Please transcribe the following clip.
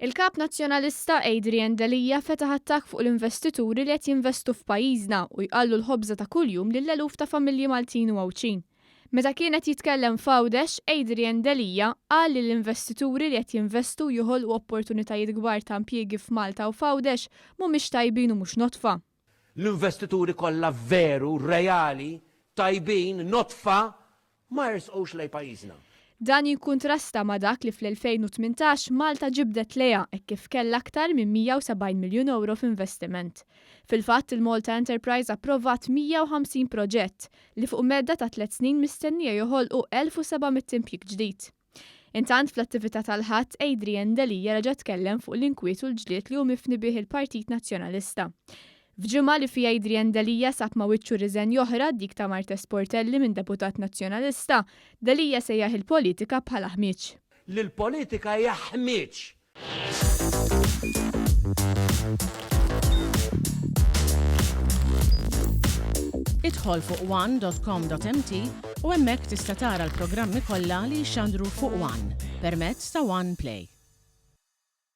Il-Kap Nazzjonalista Adrian Delia fetaħ attakk fuq l-investituri li qed jinvestu f'pajjiżna u jqallu l-ħobża ta' kuljum lil eluf ta' familji Maltin u Għawdxin. Meta kien qed jitkellem f'Għawdex, Adrian Delia qal li l-investituri li qed jinvestu u joħolqu opportunitajiet kbar ta' impjiegi f'Malta u f'Għawdex mhumiex tajbin u mhux nodfa. L-investituri kollha veru, reali, tajbin, nodfa, ma jersqux lejn pajjiżna. Dan jikkuntrasta ma' dak li fl-2018 Malta ġibdet lejha hekk kif kellha aktar minn 170 miljun ewro f'investiment. Fil-fatt, il-Malta Enterprise approvat 150 proġett, li fuq medda ta' tlett snin mistennija joħolqu 1,700 impjieg ġdid. Intant, fl-attività tal-Ħadd, Adrian Delia reġa' tkellem fuq l-inkwiet u l-ġlied li hu mifni bih il-Partit Nazzjonalista. F'ġimgħa li fiha Adrian Delia sab ma' wiċċu riżenja oħra, dik ta' Marthese Portelli minn deputat Nazzjonalista, Delia sejjaħ il-politika bħala ħmieġ. Li l-politika hija ħmieġ. Idħol fuq one dot com dot mt u hemmhekk tista' tara l-programmi kollha li jixxandru fuq one permezz ta' One Play.